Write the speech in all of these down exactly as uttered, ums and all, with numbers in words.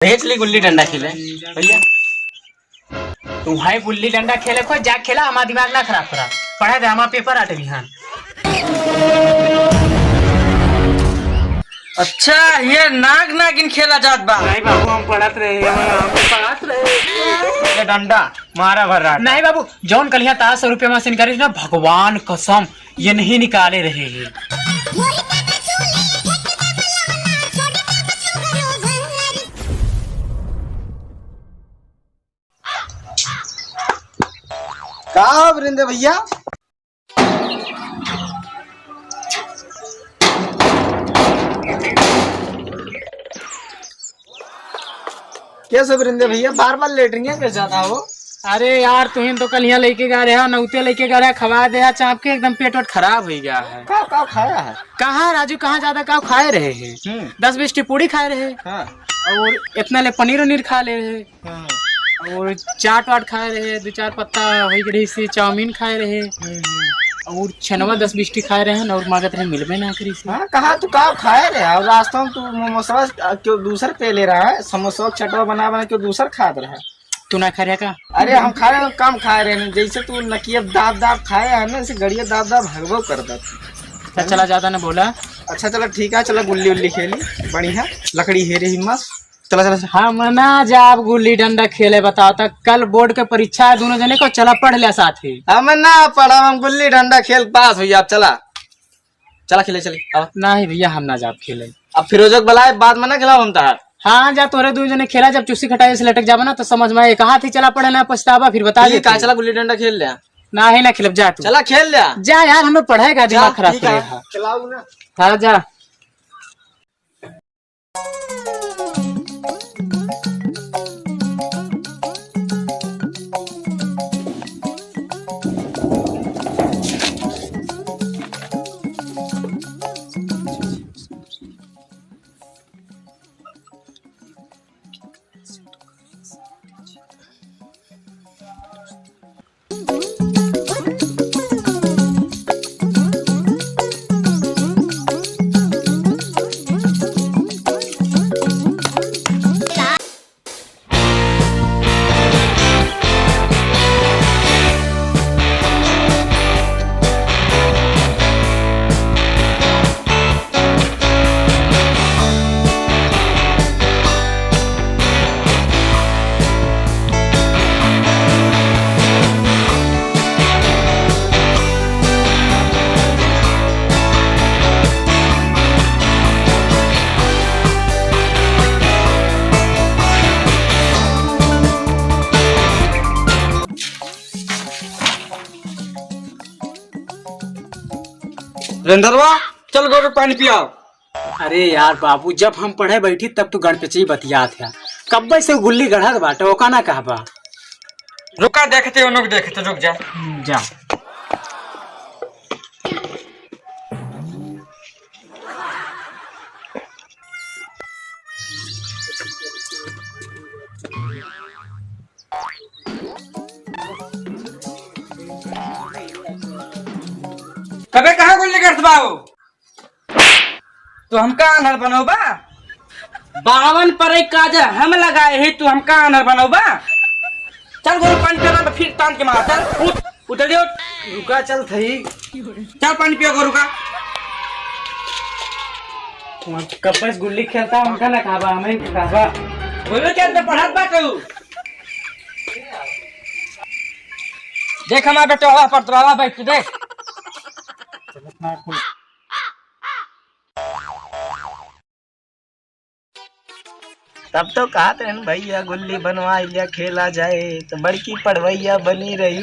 भेज ली गुल्ली डंडा खेले। भैया, तू है गुल्ली डंडा खेले को, जा खेला, हमारा दिमाग ना खराब करा। पढ़े दे, हमारा पेपर आटे बिहान। अच्छा, ये नाग नागिन खेला जात बा। नहीं बाबू, हम पढ़त रहे, हम, हम पढ़त रहे। ये डंडा मारा भर रहा। नहीं बाबू, जौन कलिया तास सौ रुपया मशीन करी ना, भगवान कसम, ये नहीं निकाले रहे हैं। का हो वृंदे भैया? कैसे वृंदे भैया, बार बार लेटरिंग कर जाता हो? अरे यार, तुहिन तो कल यहाँ लेके गए रहे, नौते लेके गए रहे, खवा दे चाप के, एकदम पेट वेट खराब हो गया है। का का खाया है? कहाँ राजू, कहाँ ज्यादा का खाए रहे हैं? हम्म। दस बीस टी पूड़ी खाए रहे। हाँ। और इतना ले पनीर उनीर खा ले रहे। हाँ। और चाट वाट खाए रहे, दो चार पत्ता वही करी से चाउमीन खाए रहे। हम्म। और छनवा दस बीस टी खाए रहे हैं और मांगत रहे, मिलबे ना करी से। हाँ, कहाँ तू का खाए रहे? और रास्ता में तू मोमोसवा क्यों दूसर पे ले रहा है? समोसा चटवा बना बना क्यों दूसर खात रहा है? तू ना खा रहा का? अरे हम खाए, कम खाए रहे हैं। जैसे तू नकिया दाब दाब खाए है ना, ऐसे गड़िया दाब दाब भगबो कर देता। अच्छा चला, ज्यादा ना बोला। अच्छा चला ठीक है, चला गुल्ली उल्ली खेली, बढ़िया लकड़ी हेरे हिम्मत। चला चला चला। हम ना जाब गुल्ली डंडा खेले, बताओ तो कल बोर्ड के परीक्षा है दोनों जने को, चला पढ़ ले साथ ही। हम ना पढ़ब, हम गुल्ली डंडा खेल पास हुई, आप चला। चला खेले, चले, आवा। नहीं भैया, हम ना जाब खेले। अब फिरोजक बलाए, बाद में ना खेला हम तहार। हाँ, जा तोरे दू जने खेला, जब चुस्सी खटाई से लटक जाबा ना, तो समझ में आए। एक हाथ ही चला पड़े ना, पछतावा फिर बता ठीक देते। है, चला गुल्ली डंडा खेल ले। ना ही ना खेलब, जा तू। चला खेल ले। जा यार, हमें पढ़ाई का जा, दिमाग खराब ठीक करे है। है। खिलाऊ ना। हाँ, जा। रेंदरवा, चल गोरू पानी पियाओ। अरे यार बाबू, जब हम पढ़े बैठी तब तू गणपेची बतियात है, कब्बे से गुल्ली गढ़त बाटे, ओका ना कहबा। रुका, देखते उन्हों को देखते, रुक जा। हम्म, जा। कबे कहाँ गुल्ली करत बाऊ? तू हमका आन्हर बनौबा? बावन पर एक काजर हम लगाए ही, तू हमका आन्हर बनौबा? चल गोरू पानी पियावा, फिर तान के मार, चल, उठ, उठ जल्दी उठ। रुका, चल थई। चल पानी पिया गोरू का। कब्बे से गुल्ली खेलता, हमका ना कहबा, हमें कहबा। गोरू के अंदर पढ़त बा तू। देख हमार बेटवा पर तोरा बैठ के देख। तब तो कहत रहन भैया गुल्ली बनवा लिया खेला जाए, तो बड़की पढ़वैया बनी रही।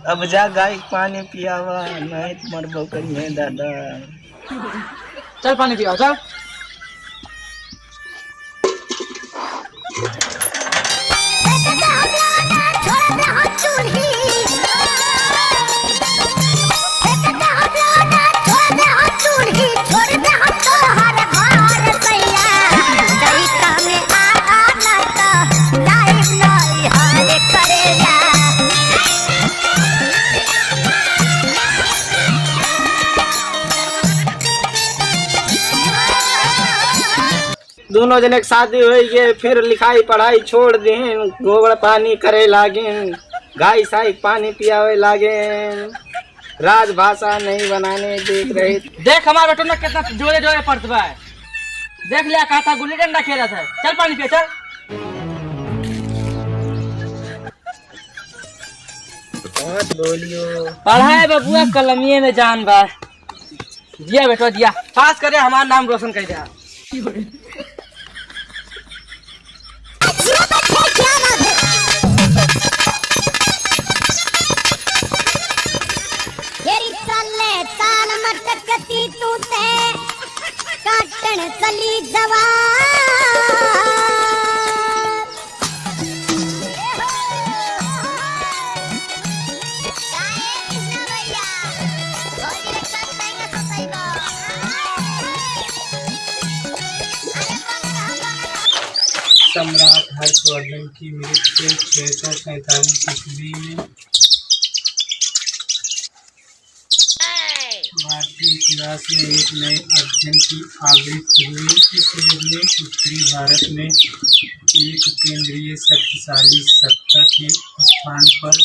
अब जा गाय के पानी पियावा, नहीं तो मरबो करिए दादा। चल पानी पियाओ, चल। दोनों जने के शादी होई गए, फिर लिखाई पढ़ाई छोड़ दीन, गोबर पानी करे लागेन, गाय साई के पानी पियावे लागेन, राजभाषा नहीं बनाने देख रहे। देख हमार बेटो ना कितना जोरे जोरे पढ़त बा। देख लिया, कहा था गुल्ली डंडा खेलत है। चल पानी पिए, चल। बहुत बोलियो। पढ़ाई बबुआ कलमिये में जान बा। जिया बेटवा जिया, पास करे, हमार नाम रोशन कर दे। तेरी चाले चाल मटकती तू ते काटण चली जवार। सम्राट हर्षवर्धन की मृत्यु छह सौ सैंतालीस ईस्वी में भारतीय इतिहास में एक नए अध्ययन की आवृत्ति हुई। इस युग में उत्तरी भारत में एक केंद्रीय शक्तिशाली सत्ता के स्थान पर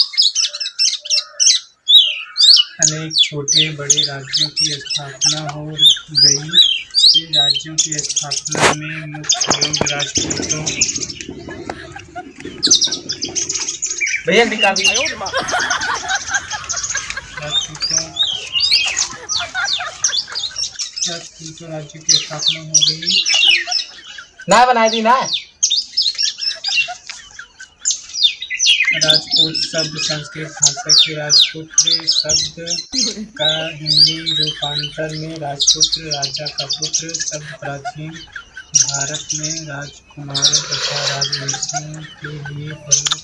अनेक छोटे बड़े राज्यों की स्थापना हो गई। इन राज्यों की स्थापना में मुख्य लोग राजपूतों भैया निकाल दी। राजपूतों, राजपूतों राज्य की स्थापना हो गई। ना बनाई दी ना। राजपूत शब्द संस्कृत भाषा के राजपुत्र शब्द का हिंदी रूपांतर में राजपुत्र, राजा का पुत्र शब्द प्राचीन भारत में राजकुमारों तथा राजवंशियों के लिए प्रमुख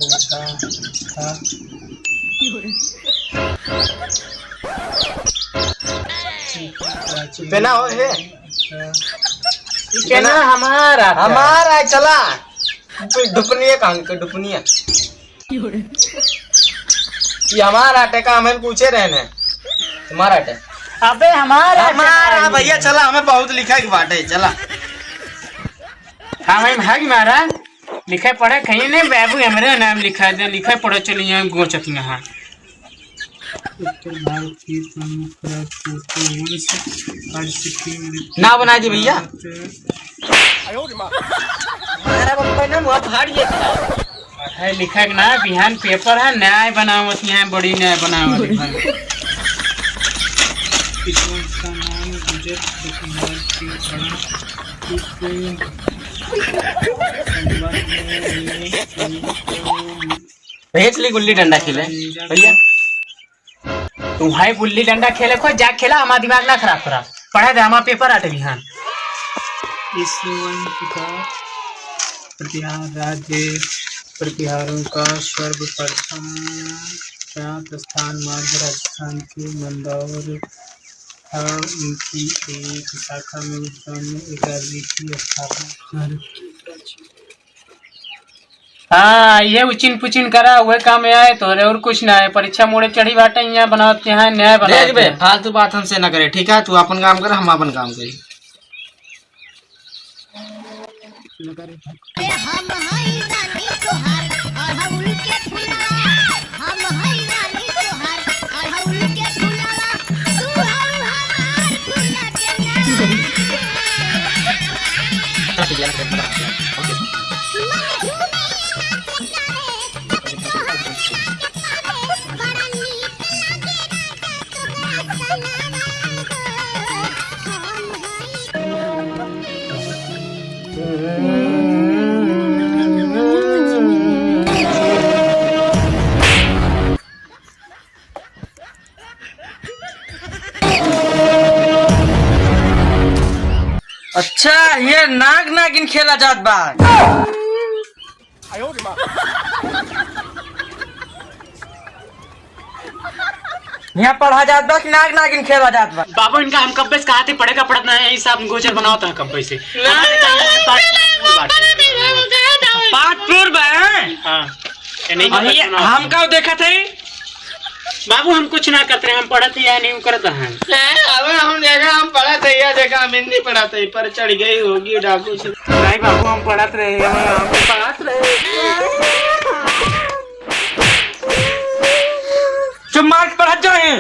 होता था। प्राचीन इतना हो हे? अच्छा। इतना हमारा है। हमारा है, चला। कोई ढुपनिया कहाँ के ढुपनिया? ये हमारा आटे का हमें पूछे रहे ने। तुम्हारा आटे। अबे हमारा आटे हमारा का भैया, ये। चला, हमें बहुत लिखा के बाटे, चला। हाँ भाई, भाग मारा। लिखे पढ़े कहीं नहीं, बाबू हमरे नाम लिखा दे, लिखे पढ़े चली यहाँ गोचत यहाँ। उत्तर भारत के प्रमुख राजपूतों वंश हर्ष के मृत्यु ना बना दी भैया। के पश्चात हमारा बप्पा ना मुँह फाड़ गया था। है लिखा कि ना, बिहान पेपर है, न्याय बनावत यहाँ, बड़ी न्याय बनावत है। इस वंश का नाम गुजर प्रतिहार के बड़ा कुछ संबंध में भेज ली गुल्ली डंडा खेले भैया। तू भाई गुल्ली डंडा खेले को जा खेला, हमारा दिमाग ना खराब करा। पढ़े दे, हमारा पेपर आटे बिहान। इस वंश का प्रतिहार राज्य प्रतिहारों का सर्वप्रथम प्रयात स्थान मध्य राजस्थान के मंदौर था। उनकी एक शाखा में उत्पन्न एक राज्य की स्थापना। हाँ, ये उचिन पुचिन करा, उहे काम आए तोहरे, और कुछ ना है। परीक्षा मोड़े चढ़ी बाटे, यहाँ बनावत के यहाँ न्याय बनावत देख बे, के। फालतू बात हमसे ना करे, ठीक है? तू अपन काम कर, हम अपन काम करी। हम हई रानी तोहार, अड़हुल के फुलवा। हम हई रानी तोहार, अड़हुल के फुलवा। तू हऊ हमार फूल के नावा। अच्छा, ये नाग नागिन खेला जात बा। यहाँ पढ़ा जात बा कि नाग नागिन खेला जात बा? बाबू, इनका हम कब्बे से कहा थे, पढ़े का पढ़त ना है, यही सब गोचर बनावत है कब्बे से। ना। पाँच फ्लोर बा। हाँ। ये नहीं और ये पता सुना। हम का देखत है? बाबू, हम कुछ ना करत रहे, हम पढ़त ही या नहीं करत हैं। ए, अब हम देखा, हम पढ़त ही या देखा, हम हिंदी पढ़त ही, पर चढ़ गई होगी डाकू से। नहीं बाबू, हम पढ़त रहे, हम, हम पढ़त रहे। चुप मार के पढ़त जाए।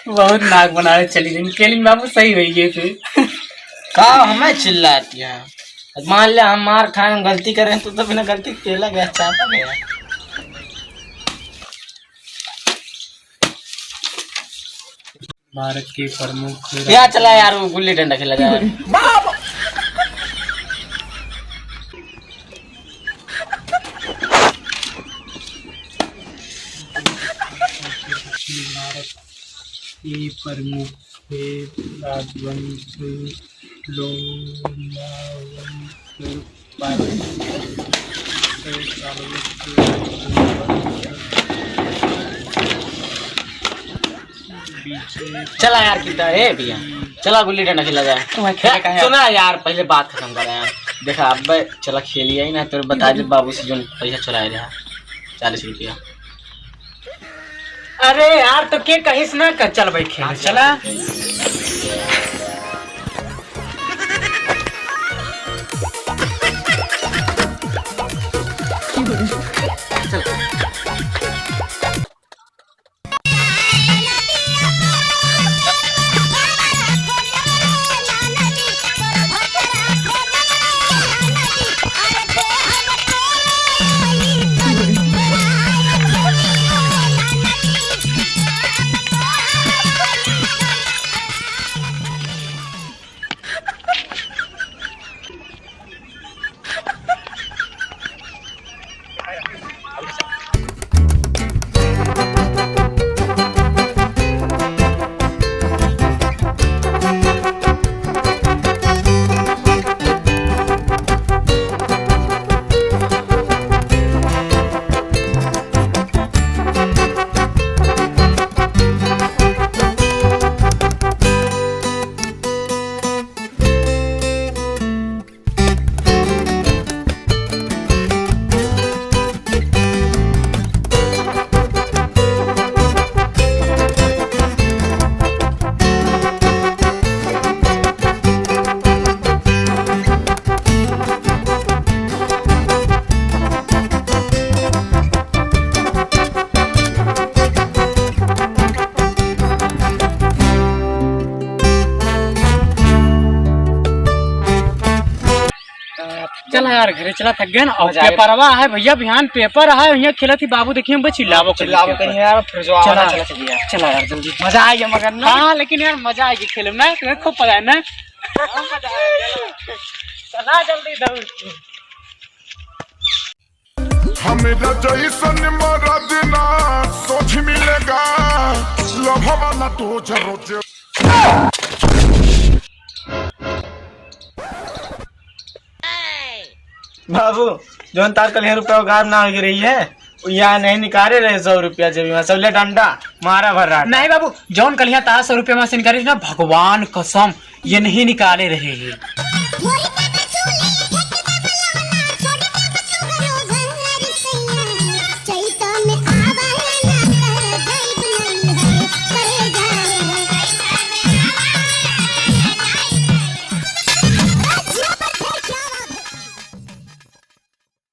बहुत नाक बनावे चली दिन। केलिन बाबू सही होई गए फिर। का हमें चिल्लात है? मान ले हम मार खाए, हम गलती करें तो, तो बिना गलती के केला गया, चापा गया। भारत के प्रमुख या चला यार, वो गुल्ली डंडा खेला जाए। भारत के प्रमुख थे राजवंश लोनावंश। चला यार, कितना, ए भैया, चला गुल्ली डंडा खेला जाए। तुम्हें खेले का है? सुना यार, पहले बात खत्म करा यार। देखा, अब चला खेलिया ही ना, तो बता दे बाबू से जो पैसा चुराए रहा, चालीस रुपया। अरे यार, तो के कहिस ना कर, चल भाई खेल, हाँ, चला। चला यार, घरे चला, थक गए ना। और मजा आए। पेपरवा है भैया, बिहान पेपर है, यहाँ खेलत ही बाबू, देखिए हम चिल्लाबो कर चिल्लाबो देते कहीं हैं। यार, फिर जो चला, आवाज चला चलिए। चला यार, जल्दी। मजा आएगा मगर ना। हाँ, लेकिन यार, मजा आएगी खेले में, तुम्हें खूब मजा आए ना। चला जल्दी दौड़ के। हमरा जैसन मरद ना सोझ मिलेगा, लभवा ना तो जरो जे। बाबू, जौन तार कल रुपया गायब ना हो रही है, वो यहाँ नहीं निकाले रहे सौ रुपया जेबी में, सब ले डंडा, मारा भर रहा। नहीं बाबू, जौन कल यहाँ तार सौ रुपया में से निकाले ना, भगवान कसम, ये नहीं निकाले रहे हैं।